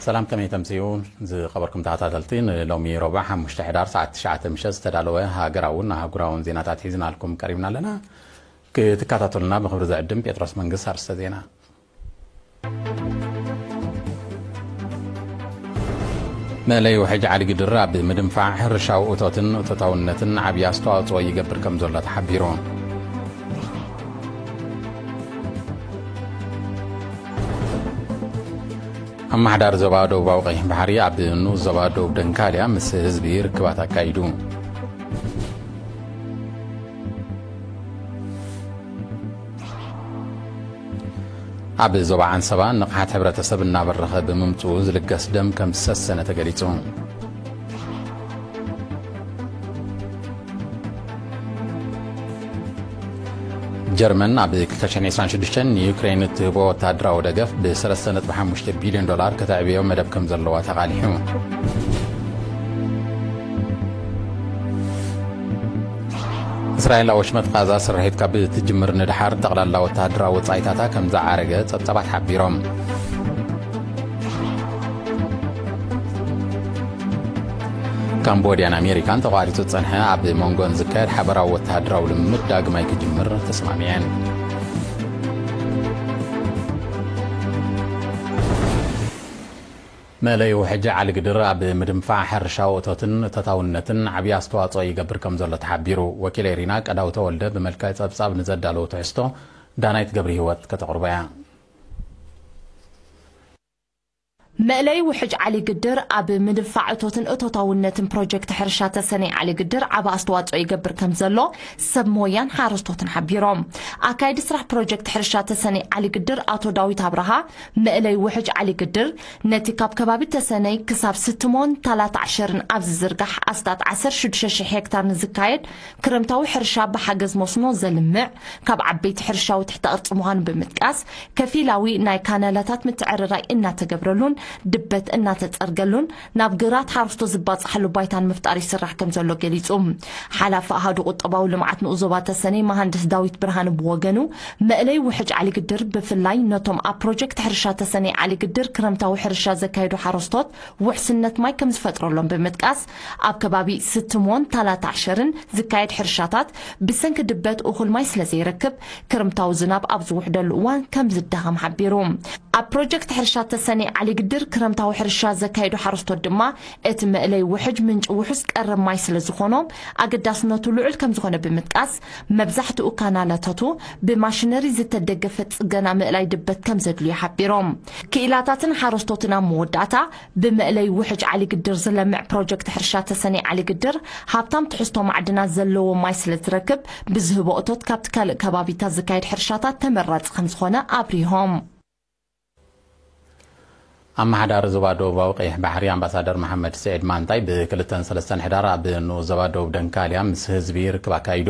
ሰላም፣ ከመይ ተምስዩ? ዝኸበርኩም ተኸታተልቲ፣ ንሎሚ ረቡዕ ሓሙሽተ ሕዳር ሰዓት ትሽዓተ ምሸት ዝተዳለወ ሃገራውን ኣህጉራውን ዜናታት ሒዝናልኩም ቀሪብና ኣለና። ክትከታተሉና ብኽብሪ ዝዕድም ጴጥሮስ መንግስት። ኣርእስተ ዜና። መእለይ ውሕጅ ዓሊ ግድር ኣብ ምድንፋዕ ሕርሻዊ እቶትን እቶታውነትን ዓብዪ ኣስተዋፅኦ ይገብር ከም ዘሎ ተሓቢሩ። ኣመሓዳሪ ዞባ ደቡባዊ ቀይሕ ባሕሪ ኣብ ንኡስ ዞባ ደቡብ ደንካልያ ምስ ህዝቢ ርክባት ኣካይዱ። ኣብ ዞባ ዓንሰባ ንቕሓት ሕብረተሰብ እናበረኸ ብምምፅኡ ዝልገስ ደም ከም ዝሰሰነ ተገሊፁ። ጀርመን ኣብ ክልተ ሽሕን ዕስራን ሽዱሽተን ንዩክሬን እትህቦ ወታደራዊ ደገፍ ብ ሰለስተ ነጥቢ ሓሙሽተ ቢልዮን ዶላር ከተዕብዮ መደብ ከም ዘለዋ ተቓሊሑ። እስራኤል ኣብ ወሽመጥ ቃዛ ስርሒት ካብ እትጅምር ንድሓር ጠቕላላ ወተሃደራዊ ወጻኢታታ ከም ዝዓረገ ጸብጻባት ሓቢሮም። ካምቦድያን ኣሜሪካን ተቋሪጹ ዝጸንሐ ኣብ መንጎን ዝካየድ ሓበራዊ ወተሃደራዊ ልምምድ ዳግማይ ክጅምር ተስማሚዐን። መእለይ ውሕጅ ዓሊ ግድር ኣብ ምድንፋዕ ሕርሻዊ እቶትን እቶታውነትን ዓብዪ ኣስተዋፅኦ ይገብር ከም ዘሎ ተሓቢሩ። ወኪል ኤሪና ቀዳው ተወልደ ብመልክዕ ጸብጻብ ንዘዳለዎ ትሕዝቶ ዳናይት ገብረ ህይወት ከተቕርቦ እያ። መእለይ ውሕጅ ዓሊ ግድር ኣብ ምድንፋዕ እቶትን እቶታውነትን ፕሮጀክት ሕርሻ ተሰነይ ዓሊ ግድር ዓቢ ኣስተዋፅኦ ይገብር ከም ዘሎ ሰብ ሞያን ሓረስቶትን ሓቢሮም። ኣካይዲ ስራሕ ፕሮጀክት ሕርሻ ተሰነይ ዓሊ ግድር ኣቶ ዳዊት ኣብርሃ፣ መእለይ ውሕጅ ዓሊ ግድር ነቲ ካብ ከባቢ ተሰነይ ክሳብ ስትሞን ታላት ዓሸርን ኣብ ዝዝርጋሕ ኣስታት ዓሰርተ ሽዱሽተ ሽሕ ሄክታር ንዝካየድ ክረምታዊ ሕርሻ ብሓገዝ መስኖ ዘልምዕ፣ ካብ ዓበይቲ ሕርሻዊ ትሕተ ቅርጺ ምዃኑ ብምጥቃስ፣ ከፊላዊ ናይ ካናላታት ምትዕርራይ እናተገብረሉን ድበት እናተጸርገሉን ናብ ግራት ሓረስቶ ዝባጻሓሉ ባይታ ንምፍጣር ይስራሕ ከም ዘሎ ገሊጹ። ሓላፊ ኣሃዱ ቁጠባዊ ልምዓት ንኡስ ዞባ ተሰነይ መሃንድስ ዳዊት ብርሃነ ብወገኑ፣ መእለይ ውሕጅ ዓሊ ግድር ብፍላይ ነቶም ኣብ ፕሮጀክት ሕርሻ ተሰነይ ዓሊ ግድር ክረምታዊ ሕርሻ ዘካየዱ ሓረስቶት ውሕስነት ማይ ከም ዝፈጥረሎም ብምጥቃስ፣ ኣብ ከባቢ ስትሞን ታላት ዓሸርን ዝካየድ ሕርሻታት ብሰንኪ ድበት እኹል ማይ ስለ ዘይረክብ፣ ክረምታዊ ዝናብ ኣብ ዝውሕደሉ እዋን ከም ዝዳኸም ሓቢሩ። ኣብ ፕሮጀክት ሕርሻ ተሰነይ ዓሊ ግድር ክረምታዊ ሕርሻ ዘካየዱ ሓረስቶት ድማ፣ እቲ መእለይ ውሕጅ ምንጪ ውሑስ ቀረብ ማይ ስለ ዝኾኖም፣ ኣገዳስነቱ ልዑል ከም ዝኾነ ብምጥቃስ፣ መብዛሕትኡ ካናላታቱ ብማሽነሪ ዝተደገፈ ጽገና ምእላይ ድበት ከም ዘድልዮ ሓቢሮም። ክኢላታትን ሓረስቶትን ኣብ መወዳእታ፣ ብመእለይ ውሕጅ ዓሊ ግድር ዝለምዕ ፕሮጀክት ሕርሻ ተሰነይ ዓሊ ግድር፣ ሃብታም ትሕዝቶ ማዕድናት ዘለዎ ማይ ስለ ዝረክብ፣ ብዝህቦ እቶት ካብቲ ካልእ ከባቢታት ዝካየድ ሕርሻታት ተመራጺ ከም ዝኾነ ኣብሪሆም። ኣመሓዳሪ ዞባ ደቡባዊ ቀይሕ ባሕሪ ኣምባሳደር መሓመድ ስዒድ ማንታይ ብክልተን ሰለስተን ሕዳር ኣብ ንኡስ ዞባ ደቡብ ደንካልያ ምስ ህዝቢ ርክብ ኣካይዱ።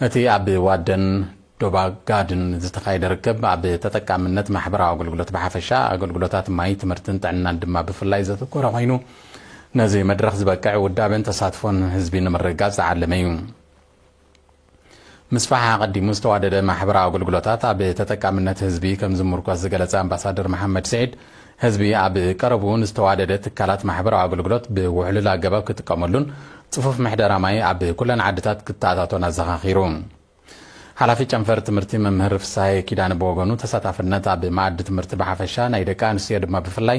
እቲ ኣብ ዋደን ዶባጋድን ዝተኻየደ ርክብ ኣብ ተጠቃምነት ማሕበራዊ ኣገልግሎት ብሓፈሻ፣ ኣገልግሎታት ማይ፣ ትምህርትን ጥዕናን ድማ ብፍላይ ዘተኮረ ኮይኑ፣ ነዚ መድረኽ ዝበቅዕ ውዳቤን ተሳትፎን ህዝቢ ንምርግጋጽ ዝዓለመ እዩ። ምስፋሕ ኣቐዲሙ ዝተዋደደ ማሕበራዊ ኣገልግሎታት ኣብ ተጠቃምነት ህዝቢ ከም ዝምርኮስ ዝገለጸ ኣምባሳደር መሓመድ ስዒድ፣ ህዝቢ ኣብ ቀረብኡ ንዝተዋደደ ትካላት ማሕበራዊ ኣገልግሎት ብውሕሉል ኣገባብ ክጥቀመሉን ጽፉፍ ምሕደራ ማይ ኣብ ኩለን ዓድታት ክተኣታቶን ኣዘኻኺሩ። ሓላፊ ጨንፈር ትምህርቲ መምህር ፍስሃየ ኪዳነ ብወገኑ፣ ተሳታፍነት ኣብ መኣዲ ትምህርቲ ብሓፈሻ፣ ናይ ደቂ ኣንስትዮ ድማ ብፍላይ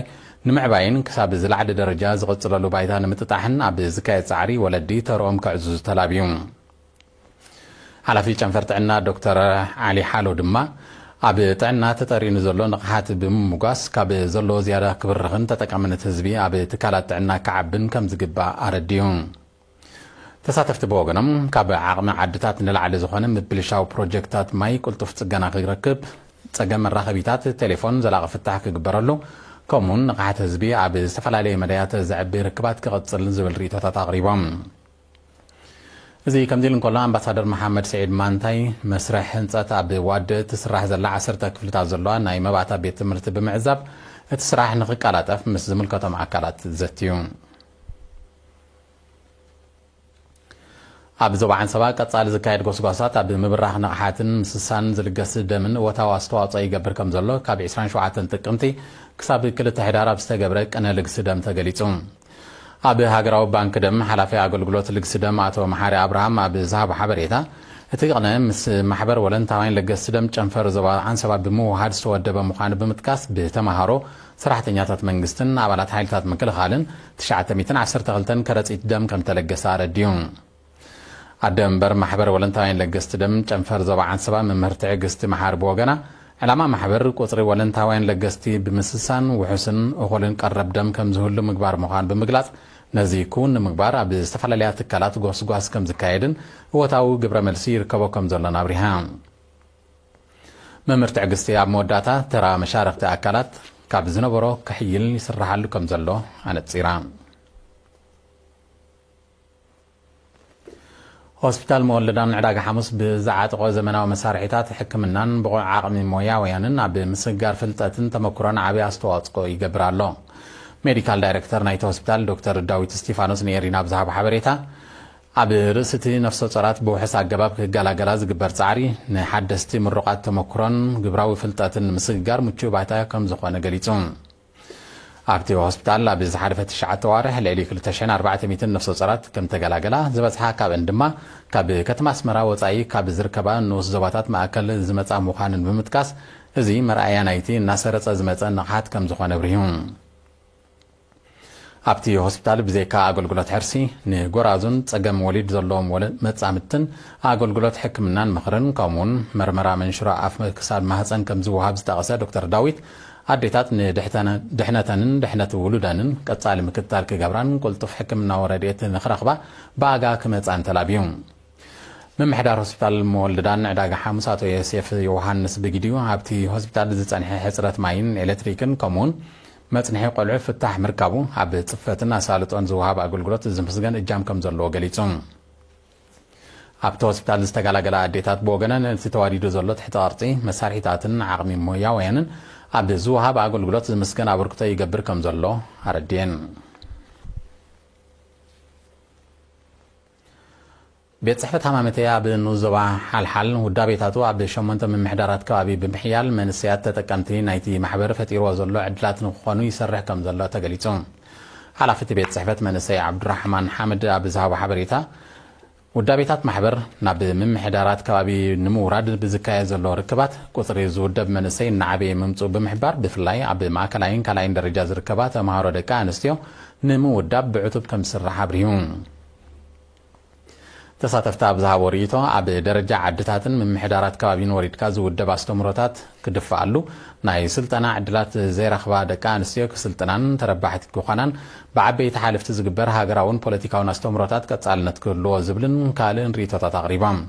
ንምዕባይን ክሳብ ዝለዓለ ደረጃ ዝቕጽለሉ ባይታ ንምጥጣሕን ኣብ ዝካየድ ጻዕሪ ወለዲ ተርኦም ከዕዝዙ ተላብዩ። ሓላፊ ጨንፈር ጥዕና ዶክተር ዓሊ ሓሎ ድማ፣ ኣብ ጥዕና ተጠሪኑ ዘሎ ንቕሓት ብምምጓስ፣ ካብ ዘሎ ዝያዳ ክብርኽን ተጠቃምነት ህዝቢ ኣብ ትካላት ጥዕና ክዓብን ከም ዝግባእ ኣረድዩ። ተሳተፍቲ ብወገኖም፣ ካብ ዓቕሚ ዓድታት ንላዕሊ ዝኾነ ምብልሻው ፕሮጀክታት ማይ ቅልጡፍ ጽገና ክረክብ፣ ጸገም መራኸቢታት ቴሌፎን ዘላቒ ፍታሕ ክግበረሉ፣ ከምኡውን ንቕሓት ህዝቢ ኣብ ዝተፈላለየ መዳያት ዘዕቢ ርክባት ክቕጽል ዝብል ርእይቶታት ኣቕሪቦም። እዚ ከምዚ ኢሉ እንከሎ፣ ኣምባሳደር መሓመድ ስዒድ ማንታይ፣ መስርሕ ህንጸት ኣብ ዋደ እትስራሕ ዘላ ዓሰርተ ክፍልታት ዘለዋ ናይ መባእታ ቤት ትምህርቲ ብምዕዛብ፣ እቲ ስራሕ ንኽቀላጠፍ ምስ ዝምልከቶም ኣካላት ዘትዩ። ኣብ ዞባ ዓንሰባ ቀጻሊ ዝካየድ ጎስጓሳት ኣብ ምብራኽ ንቕሓትን ምስሳን ዝልገስ ደምን እወታዊ ኣስተዋጽኦ ይገብር ከም ዘሎ፣ ካብ ዕስራን ሸውዓተን ጥቅምቲ ክሳብ ክልተ ሕዳር ኣብ ዝተገብረ ቅነ ልግሲ ደም ተገሊጹ። ኣብ ሃገራዊ ባንክ ደም ሓላፊ ኣገልግሎት ልግሲ ደም ኣቶ መሓሪ ኣብርሃም ኣብ ዝሃቦ ሓበሬታ፣ እቲ ቅነ ምስ ማሕበር ወለንታውያን ለገስቲ ደም ጨንፈር ዞባ ዓንሰባ ብምውሃድ ዝተወደበ ምዃኑ ብምጥቃስ፣ ብተማሃሮ፣ ሰራሕተኛታት መንግስትን ኣባላት ሓይልታት ምክልኻልን ትሽዓተ ሚእትን ዓሰርተ ክልተን ከረጺት ደም ከም ተለገሰ ኣረዲኡ። ኣደ መንበር ማሕበር ወለንታውያን ለገስቲ ደም ጨንፈር ዞባ ዓንሰባ መምህር ትዕግስቲ መሓሪ ብወገና፣ ዕላማ ማሕበር ቁጽሪ ወለንታውያን ለገስቲ ብምስሳን ውሑስን እኹልን ቀረብ ደም ከም ዝህሉ ምግባር ምዃኑ ብምግላጽ፣ ነዚ ክውን ንምግባር ኣብ ዝተፈላለያ ትካላት ጎስጓስ ከም ዝካየድን እወታዊ ግብረ መልሲ ይርከቦ ከም ዘሎን ኣብሪሃ። መምህር ትዕግስቲ ኣብ መወዳእታ፣ ተራ መሻርኽቲ ኣካላት ካብ ዝነበሮ ክሕይል ይስራሓሉ ከም ዘሎ ኣነጺራ። ሆስፒታል መወለዳን ዕዳጋ ሓሙስ ብዝዓጠቖ ዘመናዊ መሳርሒታት ሕክምናን ብቑዕ ዓቕሚ ሞያውያንን ኣብ ምስግጋር ፍልጠትን ተመክሮን ዓቢ ኣስተዋጽኦ ይገብር ኣሎ። ሜዲካል ዳይሬክተር ናይቲ ሆስፒታል ዶክተር ዳዊት እስቲፋኖስ ንኤሪና ኣብ ዝሃቦ ሓበሬታ፣ ኣብ ርእሲ እቲ ነፍሰ ጾራት ብውሑስ ኣገባብ ክገላገላ ዝግበር ጻዕሪ፣ ንሓደስቲ ምሩቓት ተመክሮን ግብራዊ ፍልጠትን ንምስግጋር ምቹእ ባይታ ከም ዝኾነ ገሊጹ። ኣብቲ ሆስፒታል ኣብ ዝሓለፈ ትሽዓተ ኣዋርሕ ልዕሊ ክልተ ሽሕን ኣርባዕተ ሚእትን ነፍሰ ጾራት ከም ተገላገላ፣ ዝበዝሓ ካብአን ድማ ካብ ከተማ ኣስመራ ወጻኢ ካብ ዝርከባ ንኡስ ዞባታት ማእከል ዝመጻ ምዃነን ብምጥቃስ፣ እዚ መርኣያ ናይቲ እናሰረጸ ዝመጸ ንቕሓት ከም ዝኾነ ኣብሪሁ። ኣብቲ ሆስፒታል ብዘይካ ኣገልግሎት ሕርሲ፣ ንጎራዙን ጸገም ወሊድ ዘለዎም ወለ-፣ መጻምድትን ኣገልግሎት ሕክምናን ምኽርን፣ ከምኡውን መርመራ መንሽሮ ኣፍ ክሳብ ማህጸን ከም ዝወሃብ ዝጠቐሰ ዶክተር ዳዊት፣ ኣዴታት ንድሕተነ-፣ ድሕነተንን ድሕነት ውሉደንን ቀጻሊ ምክትታል ክገብራን ቅልጡፍ ሕክምናዊ ረድኤት ንኽረኽባ ብኣጋ ክመጻን ተላብዩ። ምምሕዳር ሆስፒታል መወልዳን ዕዳጋ ሓሙስ ኣቶ ዮሴፍ ዮሃንስ ብግዲኡ፣ ኣብቲ ሆስፒታል ዝጸንሐ ሕጽረት ማይን ኤሌክትሪክን ከምኡውን መጽንሒ ቆልዑ ፍታሕ ምርካቡ፣ ኣብ ጽፈትን ኣሳልጦን ዝወሃብ ኣገልግሎት ዝምስገን እጃም ከም ዘለዎ ገሊጹ። ኣብቲ ሆስፒታል ዝተገላገላ ኣዴታት ብወገነን፣ ነቲ ተዋዲዱ ዘሎ ትሕተ ቅርጺ መሳርሒታትን ዓቕሚ ሞያውያንን ኣብ ዝወሃብ ኣገልግሎት ዝምስገን ኣበርክቶ ይገብር ከም ዘሎ ኣረድየን። ቤት ጽሕፈት ሃማመተይ ኣብ ንኡስ ዞባ ሓልሓል ውዳቤታቱ ኣብ ሸሞንተ ምምሕዳራት ከባቢ ብምሕያል፣ መንእሰያት ተጠቀምቲ ናይቲ ማሕበር ፈጢርዎ ዘሎ ዕድላት ንክኾኑ ይሰርሕ ከም ዘሎ ተገሊጹ። ሓላፊ እቲ ቤት ጽሕፈት መንእሰይ ዓብዱራሕማን ሓመድ ኣብ ዝሃቦ ሓበሬታ፣ ውዳቤታት ማሕበር ናብ ምምሕዳራት ከባቢ ንምውራድ ብዝካየድ ዘሎ ርክባት፣ ቁጽሪ ዝውደብ መንእሰይ እናዓበየ ምምጽኡ ብምሕባር፣ ብፍላይ ኣብ ማእከላይን ካልኣይን ደረጃ ዝርከባ ተምሃሮ ደቂ ኣንስትዮ ንምውዳብ ብዕቱብ ከም ዝስራሕ ኣብሪሁ። ተሳተፍቲ ኣብ ዝሃቦ ርእይቶ፣ ኣብ ደረጃ ዓድታትን ምምሕዳራት ከባቢን ወሪድካ ዝውደብ ኣስተምህሮታት ክድፈኣሉ፣ ናይ ስልጠና ዕድላት ዘይረኽባ ደቂ ኣንስትዮ ክስልጥናን ተረባሕቲ ክኾናን፣ ብዓበይቲ ሓለፍቲ ዝግበር ሃገራውን ፖለቲካውን ኣስተምህሮታት ቀጻልነት ክህልዎ ዝብልን ካልእን ርእይቶታት ኣቕሪቦም።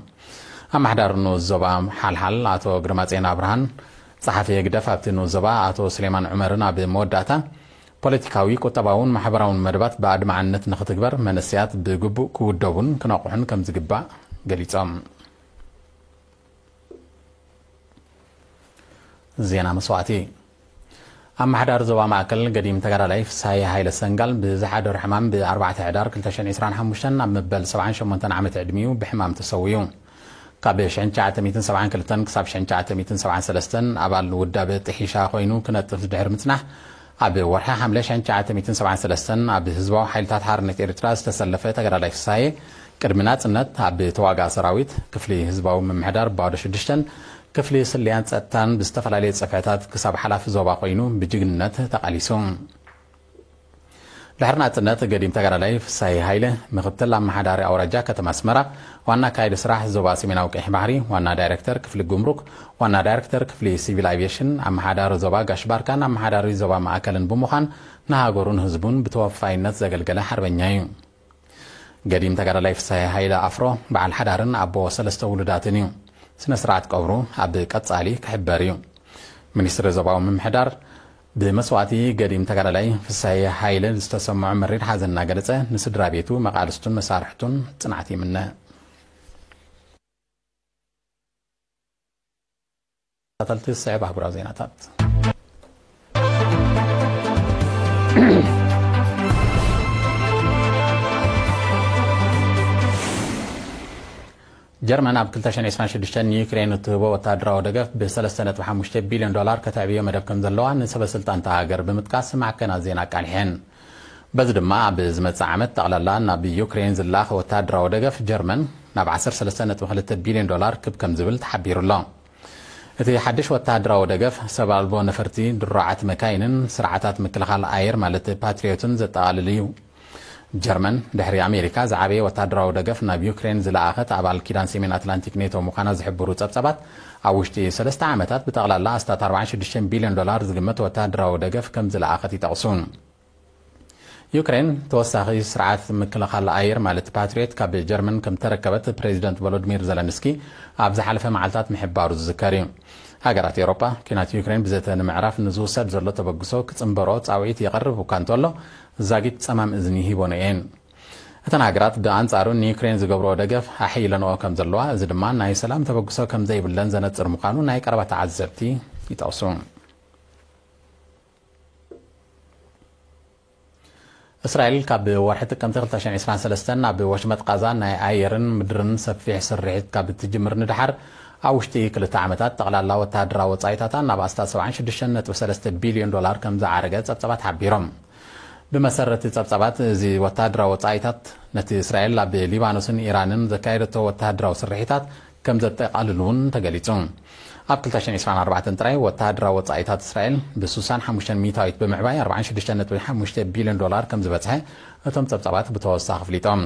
ኣመሓዳሪ ንኡስ ዞባ ሓልሓል ኣቶ ግርማጽዮን ኣብርሃን ጸሓፊ ህግደፍ ኣብቲ ንኡስ ዞባ ኣቶ ስሌማን ዑመርን ኣብ መወዳእታ፣ ፖለቲካዊ፣ ቁጠባውን ማሕበራውን መደባት ብኣድማዕነት ንኽትግበር መንእሰያት ብግቡእ ክውደቡን ክነቕሑን ከም ዝግባእ ገሊጾም። ዜና መስዋእቲ። ኣመሓዳሪ ዞባ ማእከል ገዲም ተጋዳላይ ፍስሃየ ሃይለ ሰንጋል ብዝሓደሮ ሕማም ብ ኣርባዕተ ሕዳር ክልተ ሽሕን ዕስራን ሓሙሽተን ኣብ መበል ሰብዓን ሸሞንተን ዓመት ዕድሚኡ ብሕማም ተሰዊኡ። ካብ ሽሕን ትሽዓተ ሚእትን ሰብዓን ክልተን ክሳብ ሽሕን ትሽዓተ ሚእትን ሰብዓን ሰለስተን ኣባል ውዳበ ጥሒሻ ኮይኑ ክነጥፍ ድሕሪ ምጽናሕ፣ ኣብ ወርሒ ሓምለ ሽሕን ትሽዓተ ሚእትን ሰብዓን ሰለስተን ኣብ ህዝባዊ ሓይልታት ሓርነት ኤርትራ ዝተሰለፈ ተጋዳላይ ፍስሃየ፣ ቅድሚ ናጽነት ኣብ ተዋጋእ ሰራዊት፣ ክፍሊ ህዝባዊ ምምሕዳር ባዶ ሽዱሽተን፣ ክፍሊ ስለያን ጸጥታን ብዝተፈላለየ ጽፍሕታት ክሳብ ሓላፊ ዞባ ኮይኑ ብጅግንነት ተቓሊሱ። ድሕሪ ናጽነት፣ ገዲም ተጋዳላይ ፍስሃየ ሃይለ፣ ምኽትል ኣመሓዳሪ ኣውራጃ ከተማ ኣስመራ፣ ዋና ኣካያዲ ስራሕ ዞባ ሰሜናዊ ቀይሕ ባሕሪ፣ ዋና ዳይሬክተር ክፍሊ ጉምሩክ፣ ዋና ዳይሬክተር ክፍሊ ሲቪል ኣቪየሽን፣ ኣመሓዳሪ ዞባ ጋሽ ባርካን ኣመሓዳሪ ዞባ ማእከልን ብምዃን፣ ንሃገሩን ህዝቡን ብተወፋይነት ዘገልገለ ሓርበኛ እዩ። ገዲም ተጋዳላይ ፍስሃየ ሃይለ ኣፍሮ፣ በዓል ሓዳርን ኣቦ ሰለስተ ውሉዳትን እዩ። ስነ ስርዓት ቀብሩ ኣብ ቀጻሊ ክሕበር እዩ። ሚኒስትሪ ዞባዊ ምምሕዳር፣ ብመስዋእቲ ገዲም ተጋዳላይ ፍስሃየ ሃይለ ዝተሰምዖ መሪር ሓዘን እናገለጸ፣ ንስድራ ቤቱ፣ መቓልስቱን መሳርሕቱን ጽንዓት ይምነ። ተኸታተልቲ፣ ዝስዕብ ኣህጉራዊ ዜናታት። ጀርመን ኣብ ክልተ ሽሕን ዕስራን ሽዱሽተን ንዩክሬን እትህቦ ወታደራዊ ደገፍ ብ ሰለስተ ነጥቢ ሓሙሽተ ቢልዮን ዶላር ከተዕብዮ መደብ ከም ዘለዋ ንሰበ ስልጣን እታ ሃገር ብምጥቃስ ማዕከናት ዜና ኣቃሊሐን። በዚ ድማ ኣብ ዝመጽእ ዓመት ጠቕላላ ናብ ዩክሬን ዝለኣኽ ወታደራዊ ደገፍ ጀርመን ናብ ዓሰርተ ሰለስተ ነጥቢ ክልተ ቢልዮን ዶላር ክብ ከም ዝብል ተሓቢሩ ኣሎ። እቲ ሓድሽ ወታደራዊ ደገፍ ሰብ ኣልቦ ነፈርቲ፣ ድሩዓት መካይንን ስርዓታት ምክልኻል ኣየር ማለት ፓትሪዮትን ዘጠቓልል እዩ። ጀርመን ድሕሪ ኣሜሪካ ዝዓበየ ወታደራዊ ደገፍ ናብ ዩክሬን ዝለኣኸት ኣባል ኪዳን ሰሜን ኣትላንቲክ ኔቶ ምዃና ዝሕብሩ ጸብጻባት፣ ኣብ ውሽጢ ሰለስተ ዓመታት ብጠቕላላ ኣስታት ኣርባዓን ሽዱሽተን ቢልዮን ዶላር ዝግመት ወታደራዊ ደገፍ ከም ዝለኣኸት ይጠቕሱ። ዩክሬን ተወሳኺ ስርዓት ምክልኻል ኣየር ማለት ፓትሪዮት ካብ ጀርመን ከም ተረከበት ፕሬዚደንት ቮሎዲሚር ዘለንስኪ ኣብ ዝሓለፈ መዓልታት ምሕባሩ ዝዝከር እዩ። ሃገራት ኤውሮጳ ኲናት ዩክሬን ብዘተ ንምዕራፍ ንዝውሰድ ዘሎ ተበግሶ ክጽንበሮ ጻውዒት የቐርብ እኳ እንተሎ፣ ዛጊት ጸማም እዝኒ ሂቦን እየን። እተን ሃገራት ብኣንጻሩ ንዩክሬን ዝገብርኦ ደገፍ ኣሐይለንኦ ከም ዘለዋ፣ እዚ ድማ ናይ ሰላም ተበግሶ ከም ዘይብለን ዘነጽር ምዃኑ ናይ ቀረባ ተዓዘብቲ ይጠቕሱ። እስራኤል ካብ ወርሒ ጥቅምቲ ክልተ ሽሕን ዕስራን ሰለስተን ኣብ ወሽመጥ ቃዛ ናይ ኣየርን ምድርን ሰፊሕ ስርሒት ካብ እትጅምር ንድሓር፣ ኣብ ውሽጢ ክልተ ዓመታት ጠቕላላ ወተሃደራዊ ወጻኢታታ ናብ ኣስታት ሰብዓን ሽዱሽተን ነጥቢ ሰለስተ ቢልዮን ዶላር ከም ዝዓረገ ጸብጻባት ሓቢሮም። ብመሰረት ጸብጻባት፣ እዚ ወተሃደራዊ ወጻኢታት ነቲ እስራኤል ኣብ ሊባኖስን ኢራንን ዘካየደቶ ወተሃደራዊ ስርሒታት ከም ዘጠቓልል እውን ተገሊጹ። ኣብ ክልተ ሽሕን ዕስራን ኣርባዕተን ጥራይ ወተሃደራዊ ወጻኢታት እስራኤል ብ ሱሳን ሓሙሽተን ሚእታዊት ብምዕባይ ኣርባዓን ሽዱሽተን ነጥቢ ሓሙሽተ ቢልዮን ዶላር ከም ዝበጽሐ እቶም ጸብጻባት ብተወሳኺ ኣፍሊጦም።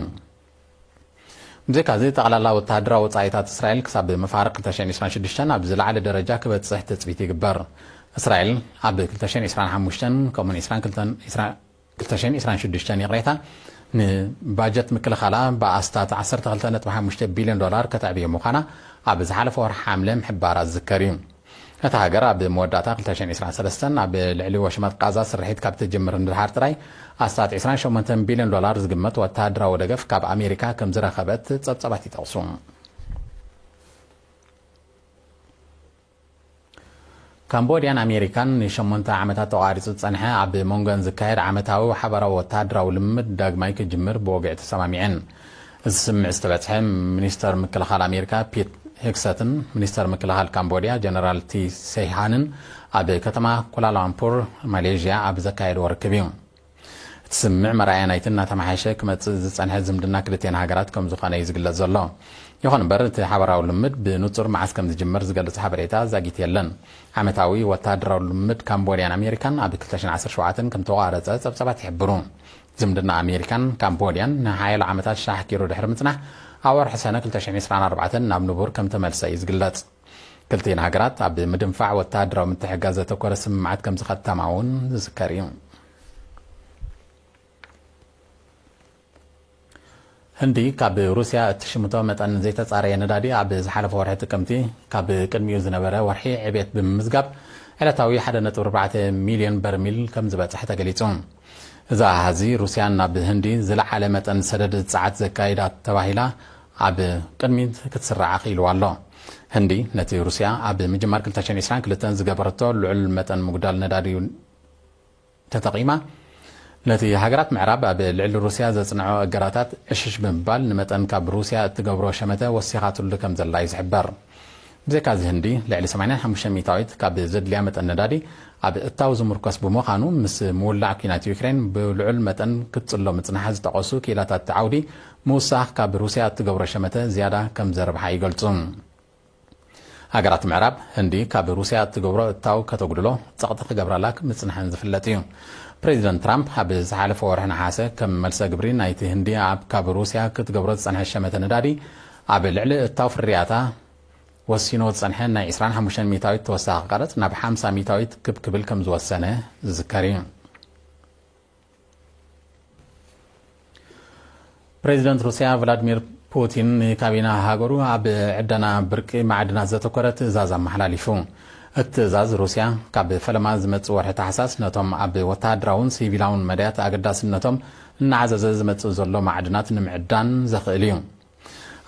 ብዘይካዚ፣ ጠቕላላ ወተሃደራዊ ወጻኢታት እስራኤል ክሳብ መፋርቕ ክልተ ሽሕን ዕስራን ሽዱሽተን ኣብ ዝለዓለ ደረጃ ክበጽሕ ትጽቢት ይግበር። እስራኤል ኣብ ክልተ ሽሕን ዕስራን ሓሙሽተን ከምኡውን ዕስራን ክልተን፣ ዕስራ፣ ክልተ ሽሕን ዕስራን ሽዱሽተን፣ ይቕሬታ፣ ንባጀት ምክልኻላ ብኣስታት ዓሰርተ ክልተ ነጥቢ ሓሙሽተ ቢልዮን ዶላር ከተዕብዮ ምዃና ኣብ ዝሓለፈ ወርሒ ሓምለ ምሕባራ ዝዝከር እዩ። እታ ሃገር ኣብ መወዳእታ ክልተ ሽሕን ዕስራን ሰለስተን ኣብ ልዕሊ ወሽመጥ ቃዛ ስርሒት ካብ ትጅምር ንድሓር ጥራይ ኣስታት ዕስራን ሸሞንተን ቢልዮን ዶላር ዝግመት ወተሃደራዊ ደገፍ ካብ ኣሜሪካ ከም ዝረኸበት ጸብጻባት ይጠቕሱ። ካምቦድያን ኣሜሪካን ንሸሞንተ ዓመታት ተቋሪጹ ዝጸንሐ ኣብ መንጎን ዝካየድ ዓመታዊ ሓባራዊ ወተሃደራዊ ልምምድ ዳግማይ ክጅምር ብወግዒ ተሰማሚዐን። እዚ ስምምዕ ዝተበጽሐ፣ ሚኒስተር ምክልኻል ኣሜሪካ ፒት ሄግሰትን ሚኒስተር ምክልኻል ካምቦድያ ጀነራል ቲ ሴይሃንን ኣብ ከተማ ኩላላምፑር፣ ማሌዥያ ኣብ ዘካየድዎ ርክብ እዩ። እቲ ስምምዕ መርኣያ ናይቲ እናተመሓየሸ ክመጽእ ዝጸንሐ ዝምድና ክልቲአን ሃገራት ከም ዝኾነ እዩ ዝግለጽ ዘሎ። ይኹን እምበር፣ እቲ ሓባራዊ ልምድ ብንጹር መዓስ ከም ዝጅመር ዝገልጽ ሓበሬታ ዛጊት የለን። ዓመታዊ ወተሃደራዊ ልምድ ካምቦድያን ኣሜሪካን ኣብ ክልተ ሽሕን ዓሰርተ ሸውዓተን ከም ተቋረጸ ጸብጻባት ይሕብሩ። ዝምድና ኣሜሪካን ካምቦድያን ንሓያሎ ዓመታት ሻሕ ኪሩ ድሕሪ ምጽናሕ፣ ኣብ ወርሒ ሰነ ክልተ ሽሕን ዕስራን ኣርባዕተን ናብ ንቡር ከም ተመልሰ እዩ ዝግለጽ። ክልቲኤን ሃገራት ኣብ ምድንፋዕ ወተሃደራዊ ምትሕግጋዝ ዘተኮረ ስምምዓት ከም ዝኸተማ እውን ዝዝከር እዩ። ህንዲ ካብ ሩስያ እትሽምቶ መጠን ዘይተጻረየ ነዳዲ ኣብ ዝሓለፈ ወርሒ ጥቅምቲ ካብ ቅድሚኡ ዝነበረ ወርሒ ዕቤት ብምምዝጋብ፣ ዕለታዊ ሓደ ነጥቢ ኣርባዕተ ሚልዮን በርሚል ከም ዝበጽሐ ተገሊጹ። እዚ ኣሃዚ፣ ሩስያ ናብ ህንዲ ዝለዓለ መጠን ሰደድ ጸዓት ዘካይዳ ተባሂላ ኣብ ቅድሚት ክትስራዕ ኣኽኢልዋ ኣሎ። ህንዲ ነቲ ሩስያ ኣብ ምጅማር ክልተ ሽሕን ዕስራን ክልተን ዝገበረቶ ልዑል መጠን ምጉዳል ነዳዲ ተጠቒማ፣ ነቲ ሃገራት ምዕራብ ኣብ ልዕሊ ሩስያ ዘጽንዖ እገዳታት ዕሽሽ ብምባል፣ ንመጠን ካብ ሩስያ እትገብሮ ሸመተ ወሲኻትሉ ከም ዘላ እዩ ዝሕበር። ብዘይካዚ፣ ህንዲ ልዕሊ ሰማንያን ሓሙሽተን ሚእታዊት ካብ ዘድልያ መጠን ነዳዲ ኣብ እታው ዝምርኮስ ብምዃኑ፣ ምስ ምውላዕ ኲናት ዩክሬን ብልዑል መጠን ክትጽሎ ምጽንሓ ዝጠቐሱ ክኢላታት እቲ ዓውዲ፣ ምውሳኽ ካብ ሩስያ እትገብሮ ሸመተ ዝያዳ ከም ዘርብሓ ይገልጹ። ሃገራት ምዕራብ፣ ህንዲ ካብ ሩስያ እትገብሮ እታው ከተጉድሎ ጸቕጢ ክገብራላ ምጽንሐን ዝፍለጥ እዩ። ፕሬዚደንት ትራምፕ ኣብ ዝሓለፈ ወርሒ ነሓሰ፣ ከም መልሰ ግብሪ ናይቲ ህንዲ ኣብ ካብ ሩስያ ክትገብሮ ዝጸንሐ ሸመተ ነዳዲ፣ ኣብ ልዕሊ እታው ፍርያታ ወሲኑ ዝጸንሐ ናይ ዕስራን ሓሙሽተን ሚእታዊት ተወሳኺ ቀረጽ ናብ ሓምሳ ሚእታዊት ክብ ክብል ከም ዝወሰነ ዝዝከር እዩ። ፕሬዚደንት ሩስያ ቭላድሚር ፑቲን ንካቢነ ሃገሩ ኣብ ዕደና ብርቂ ማዕድናት ዘተኮረ ትእዛዝ ኣመሓላሊፉ። እቲ ትእዛዝ፣ ሩስያ ካብ ፈለማ ዝመጽእ ወርሒ ታሕሳስ ነቶም ኣብ ወተሃደራውን ሲቪላውን መዳያት ኣገዳስነቶም እናዓዘዘ ዝመጽእ ዘሎ ማዕድናት ንምዕዳን ዘኽእል እዩ።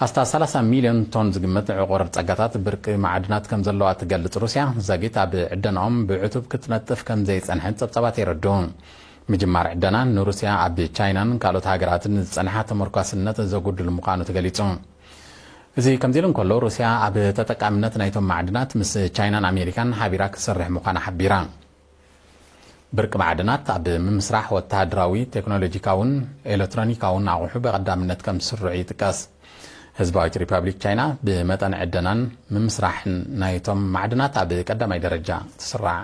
ኣስታት ሰላሳ ሚልዮን ቶን ዝግመት ዕቑር ጸጋታት ብርቂ ማዕድናት ከም ዘለዋ እትገልጽ ሩስያ፣ ዛጊት ኣብ ዕደናኦም ብዕቱብ ክትነጥፍ ከም ዘይጸንሐት ጸብጻባት የረድኡ። ምጅማር ዕደና ንሩስያ ኣብ ቻይናን ካልኦት ሃገራትን ዝጸንሓ ተመርኳስነት ዘጉድል ምዃኑ ተገሊጹ። እዚ ከምዚ ኢሉ እንከሎ፣ ሩስያ ኣብ ተጠቃምነት ናይቶም ማዕድናት ምስ ቻይናን ኣሜሪካን ሓቢራ ክትሰርሕ ምዃና ሓቢራ። ብርቂ ማዕድናት ኣብ ምምስራሕ ወተሃደራዊ፣ ቴክኖሎጂካውን ኤሌክትሮኒካውን ኣቑሑ ብቐዳምነት ከም ዝስርዑ ይጥቀስ። ህዝባዊት ሪፓብሊክ ቻይና ብመጠን ዕደናን ምምስራሕን ናይቶም ማዕድናት ኣብ ቀዳማይ ደረጃ ትስራዕ።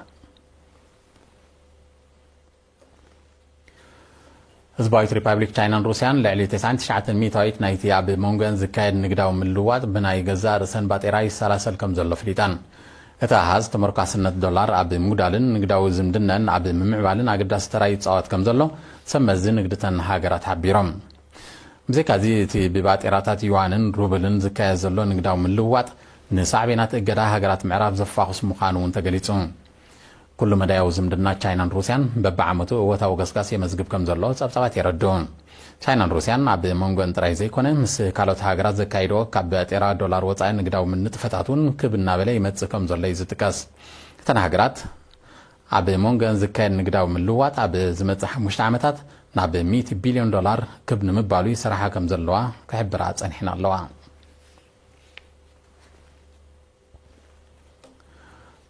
ህዝባዊት ሪፓብሊክ ቻይናን ሩስያን ልዕሊ ተስዓን ትሽዓተን ሚእታዊት ናይቲ ኣብ መንጎን ዝካየድ ንግዳዊ ምልውዋጥ ብናይ ገዛእ ርእሰን ባጤራ ይሰላሰል ከም ዘሎ ፍሊጠን። እቲ ኣሃዝ ተመርኳስነት ዶላር ኣብ ምጉዳልን ንግዳዊ ዝምድነን ኣብ ምምዕባልን ኣገዳሲ ተራ ይጻወት ከም ዘሎ ሰብ መዚ ንግድተን ሃገራት ሓቢሮም። ብዘይካዚ፣ እቲ ብባጤራታት ዩዋንን ሩብልን ዝካየድ ዘሎ ንግዳዊ ምልውዋጥ ንሳዕቤናት እገዳ ሃገራት ምዕራብ ዘፋኹስ ምዃኑ እውን ተገሊጹ። ኩሉ መዳያዊ ዝምድና ቻይናን ሩስያን በብዓመቱ እወታዊ ገስጋስ የመዝግብ ከም ዘሎ ጸብጻባት የረድኡ። ቻይናን ሩስያን ኣብ መንጎን ጥራይ ዘይኮነ፣ ምስ ካልኦት ሃገራት ዘካይድኦ ካብ ባጤራ ዶላር ወጻኢ ንግዳዊ ንጥፈታት እውን ክብ እናበለ ይመጽእ ከም ዘሎ እዩ ዝጥቀስ። እተን ሃገራት ኣብ መንጎን ዝካየድ ንግዳዊ ምልውዋጥ ኣብ ዝመጽእ ሓሙሽተ ዓመታት ናብ ሚእቲ ቢልዮን ዶላር ክብ ንምባሉ ይሰርሓ ከም ዘለዋ ክሕብራ ጸኒሐን ኣለዋ።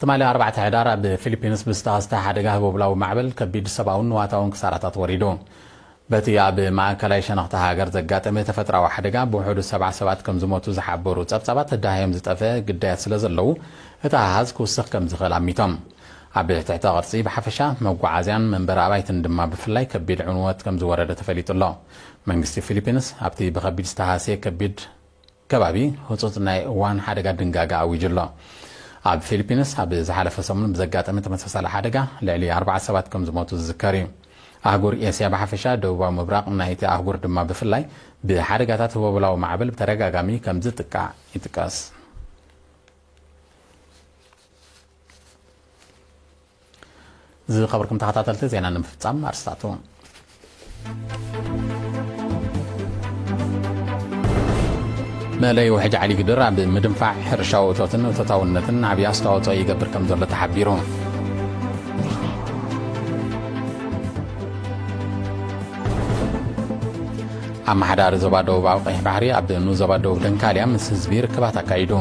ትማሊ ኣርባዕተ ሕዳር ኣብ ፊሊፒንስ ብዝተኸስተ ሓደጋ ህቦብላዊ ማዕበል ከቢድ ሰብኣውን ንዋታውን ክሳራታት ወሪዱ። በቲ ኣብ ማእከላይ ሸነኽቲ ሃገር ዘጋጠመ ተፈጥራዊ ሓደጋ ብውሕዱ ሰብዓ ሰባት ከም ዝሞቱ ዝሓበሩ ጸብጻባት፣ ዳህዮም ዝጠፍአ ግዳያት ስለ ዘለዉ፣ እቲ ኣሃዝ ክውስኽ ከም ዝኽእል ኣሚቶም። ኣብ ትሕተ ቅርጺ ብሓፈሻ፣ መጓዓዝያን መንበሪ ኣባይትን ድማ ብፍላይ ከቢድ ዕንወት ከም ዝወረደ ተፈሊጡ ኣሎ። መንግስቲ ፊሊፒንስ ኣብቲ ብኸቢድ ዝተሃስየ ከቢድ ከባቢ ህጹጽ ናይ እዋን ሓደጋ ድንጋገ ኣዊጁ ኣሎ። ኣብ ፊሊፒንስ ኣብ ዝሓለፈ ሰሙን ብዘጋጠመ ተመሳሳሊ ሓደጋ ልዕሊ ኣርባዓ ሰባት ከም ዝሞቱ ዝዝከር እዩ። ኣህጉር ኤስያ ብሓፈሻ፣ ደቡባዊ ምብራቕ ናይቲ ኣህጉር ድማ ብፍላይ ብሓደጋታት ህቦብላዊ ማዕበል ብተደጋጋሚ ከም ዝጥቃዕ ይጥቀስ። ዝኸበርኩም ተኸታተልቲ፣ ዜና ንምፍጻም ኣርስታቱ። መእለይ ውሕጅ ዓሊ ግድር ኣብ ምድንፋዕ ሕርሻዊ እቶትን እቶታውነትን ዓብዪ ኣስተዋፅኦ ይገብር ከም ዘሎ ተሓቢሩ። ኣመሓዳሪ ዞባ ደቡባዊ ቀይሕ ባሕሪ ኣብ ንኡስ ዞባ ደቡብ ደንካልያ ምስ ህዝቢ ርክባት ኣካይዱ።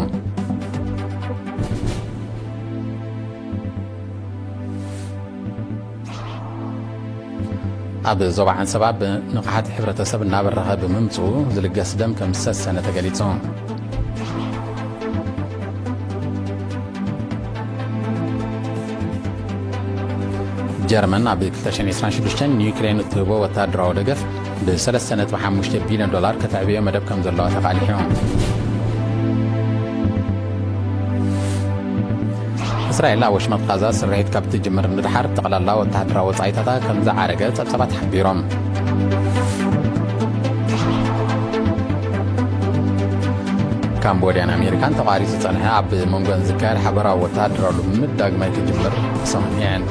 ኣብ ዞባ ዓንሰባ ብንቕሓት ሕብረተሰብ እናበረኸ ብምምፅኡ ዝልገስ ደም ከም ዝሰሰነ ተገሊፁ። ጀርመን ኣብ ክልተ ሽሕን ዕስራን ሽዱሽተን ንዩክሬን እትህቦ ወታደራዊ ደገፍ ብሰለስተ ነጥቢ ሓሙሽተ ቢልዮን ዶላር ከተዕብዮ መደብ ከም ዘለዋ ተቓሊሑ። እስራኤል ኣብ ወሽመጥ ቃዛ ስርሒት ካብ ትጅምር ንድሓር ጠቕላላ ወታደራዊ ወጻኢታታ ከም ዝዓረገ ጸብጻባት ሓቢሮም። ካምቦድያን ኣሜሪካን ተቋሪጹ ዝጸንሐ ኣብ መንጎን ዝካየድ ሓበራዊ ወተሃደራዊ ልምምድ ዳግማይ ክጅምር ተሰማሚዐን።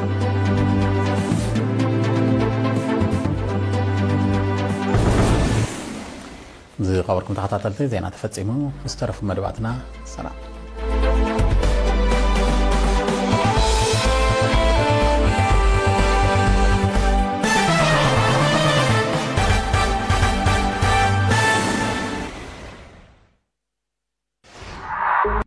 ዝኸበርኩም ተኸታተልቲ፣ ዜና ተፈጺሙ። ዝተረፉ መደባትና ሰላም።